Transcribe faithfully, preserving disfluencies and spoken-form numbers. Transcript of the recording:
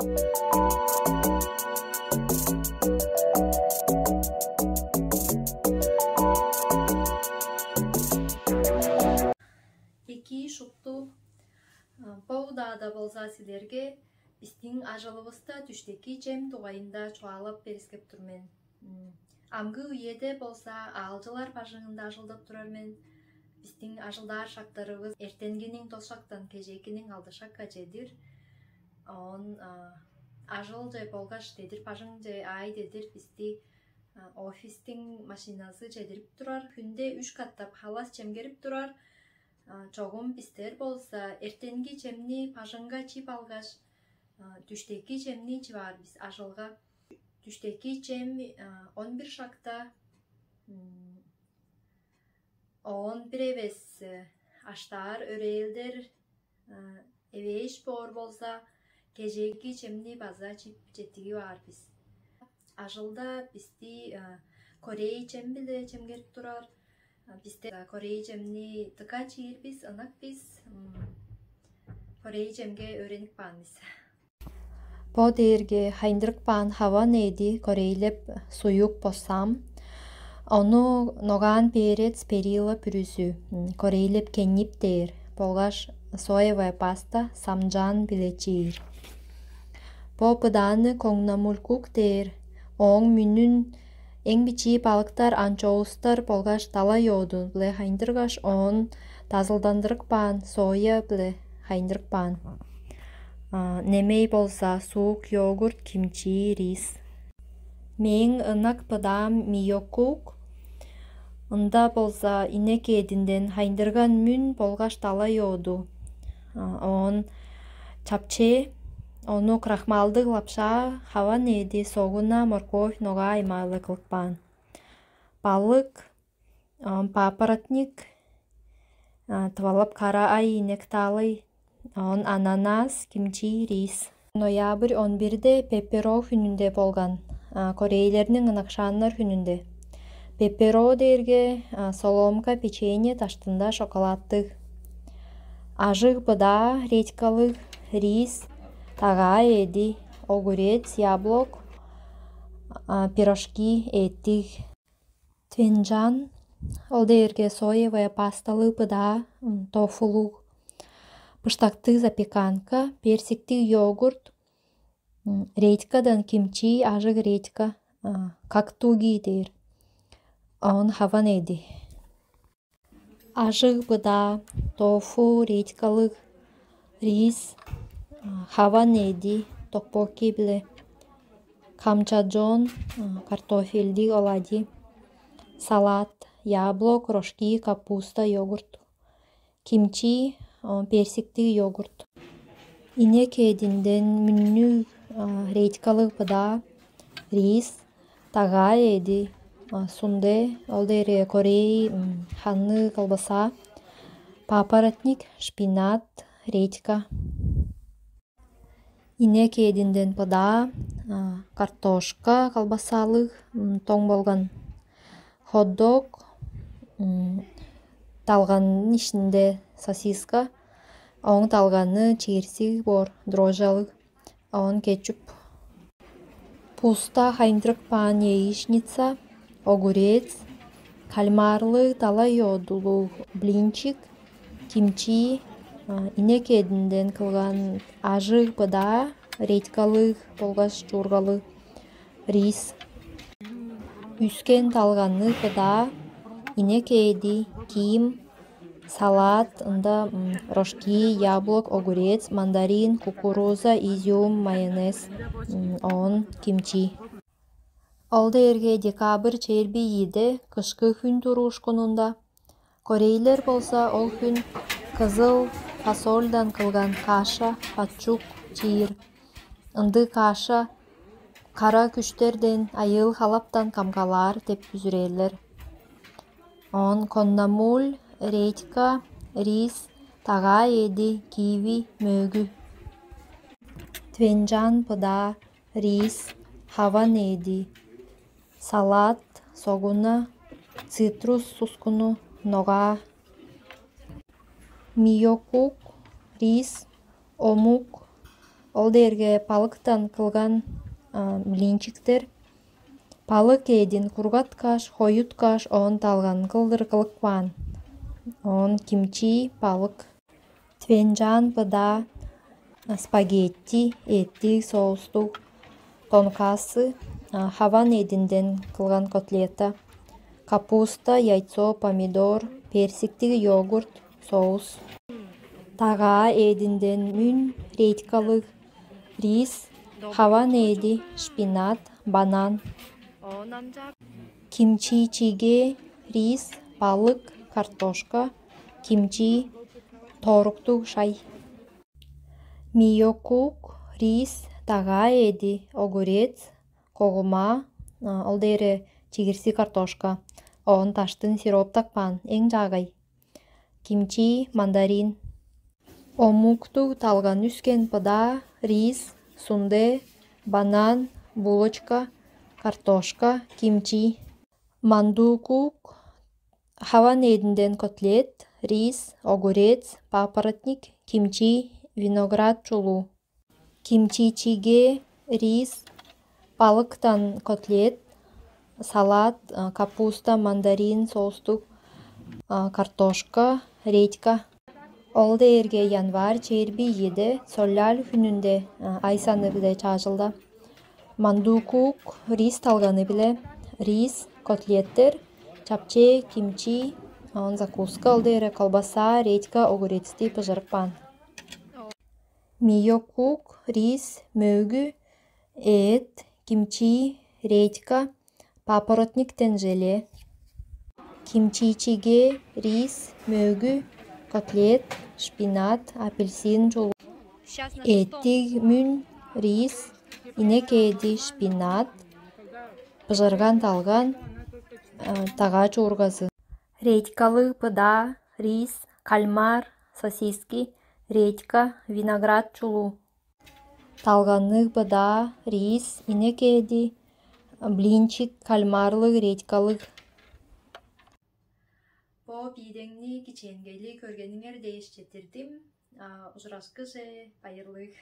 Эки шупту. Бо удаада болза силерге бистиң ажылывыста дүштеки чем дугайында чугаалап берискеп тур мен. Амгы үеде болза аалчылар бажыңында ажылдап турар мен. Бистиң ажылдаар шактарывыс эртенгиниң тос шактан кежээкиниң алды шакка чедир. Оон ажылче болгаш дедир бажыңче аай дедир бисти офистиң машиназы чедирип турар. Хүнде үш катап халас чемгерип турар. Чогум бистер болза эртенги чемни бажыңга чип алгаш, дүштеки чемни чиваар бис ажылга. Дүштеки чем он бир шакта, оон бир эвес аштаар өрээлдер эвээш боор болза, кежээки чемни база чип четтиги баар бис. Ажылда бисти корей чем биле чемгерип турар. Бисте корей чемни дыка чиир бис, ынак бис. Корей чемге өөренип каан бис. Бо дээрге хайындырык баан хаван эди корейлеп суюк боссам. Ону ногаан перец, перила бүрүзү, корейлеп кеннип дээр болгаш соевая паста самжаан биле чиир. Бо быдааны коңнамулькук дээр, ооң мүнүн эң бичии балыктар, анчоустар болгаш дала йооду-биле хайындыргаш, оон дазылдандырык баан соя-биле хайындырык баан. Немей болза суук йогурт, кимчи, рис. Мээң ынак быдаам миёкук. Ында болза инек эъдинден хайындырган мүн болгаш дала йооду. Оон чапче, ону крахмалдыг лапша, хаван эъди, согуна, морковь, ногаа аймаалы кылып каан. Балык, оон папоротник, тывалап кара ай, инек таалый, оон ананас, кимчи, рис. Ноябрь он бирде пеперо хүнүнде болган, корейлерниң ынакшааннар хүнүнде. Пеперо дээрге соломка, печенье даштында шоколадтыг. Ажыг быдаа, редькалыг, рис, тагаа эди, огурец, яблок, пирожки, эттиг. Твенжан, ол дээрге соевая пасталыг быдаа, тофулуг, быштактыг запеканка, персиктиг йогурт, редькадан кимчи, ажыг редька, кактуги дээр, оон хаван эди. Ажыг быдаа, тофу, редькалыг, рис, хаван эди, токпоки биле, камчаджон, картофельдиг оладьи, салат, яблок, рожки, капуста, йогурт, кимчи, персиктиг йогурт. Инек эъдинден мүннүг, редькалыг быдаа, рис, тагаа эди, сунде, ол дээрге корей, ханныг колбаса, папоротник, шпинат, редька. Инек эъдинден быдаа, картошка, колбасалыг, тоң болган хот-дог, далганның ишинде сосиска, ооң далганы чиирсиг боор, дрожжалыг, оон кетчуп. Пуста хайындырык баан яичница, огурец, кальмарлыг дала йоодулуг блинчик, кимчи, инек эъдинден кылган ажыг быдаа, редькалыг болгаш чуургалыг, рис. Үскен далганныг быдаа, инек эъди, киим, салат, ында рожки, яблок, огурец, мандарин, кукуруза, изюм, майонез, оон кимчи. Ол дээрге декабрь чээрби ийиде, кышкы хүн туруушкунунда. Корейлер болза ол хүн кызыл фасольдан кылган каша, пачук, чиир. Ындыг каша кара күштерден, айыыл-халаптан камгалаар деп бүзүрээлер. Оон коннамуль, редька, рис, тагаа эди, киви, мөөгү. Твенжан быдаа, рис, хаван эди, салат, согуна, цитрус сускуну, ногаа. Миёкук, рис, омук, Ол дээрге балыктан кылган блинчиктер. Балык эъдин кургаткаш, хоюткаш, оон далганын кылдыр кылып каан. Оон кимчи, балык. Твенжан быдаа, спагетти, эъттиг соустуг, тонкасы, хаван эъдинден кылган котлета, капуста, яйцо, помидор, персиктиг йогурт, соус. Дагаа эъдинден мүн, редькалыг, рис, хаван эъди, шпинат, банан. Кимчи чиге, рис, балык, картошка, кимчи, торуктуг шай. Миокук, рис, дагаа эъди, огурец, когума, ол дээре чигирси картошка, оон даштын сироп тапкаан, эң чаагай. Кимчи, мандарин. Омуктуг талган үскен быдаа, рис, сунде, банан, булочка, картошка, кимчи. Мандуукук, хаван эъдинден котлет, рис, огурец, папоротник, кимчи, виноград чулуу. Кимчи чиге, рис, балыктан котлет, салат, капуста, мандарин соустуг, картошка, редька. Ол дээрге январь чээрби ийиде, соляль хүнүнде, ай саны биле чаажылда. Мандуукук, рис талганы биле, рис, котлеттер, чапче, кимчи, оон закуска, ол дээре колбаса, редька, огурецти быжырып каан. Миокук, рис, мөөгү, эът, кимчи, редька, папоротниктен желе. Кимчи чиге, рис, мөөгү, котлет, шпинат, апельсин чулуу. Эъттиг мүн, рис, инек эъди, шпинат, быжырган талган, дагаа чуургазы. Редькалыг быдаа, рис, кальмар, сосиски, редька, виноград чулуу. Талганныг быдаа, рис, инек эъди, блинчик, кальмарлыг, редькалыг. Бо биидеңни кичээнгейлиг көргениңер дээш четтирдим. Ужурашкыже, байырлыг.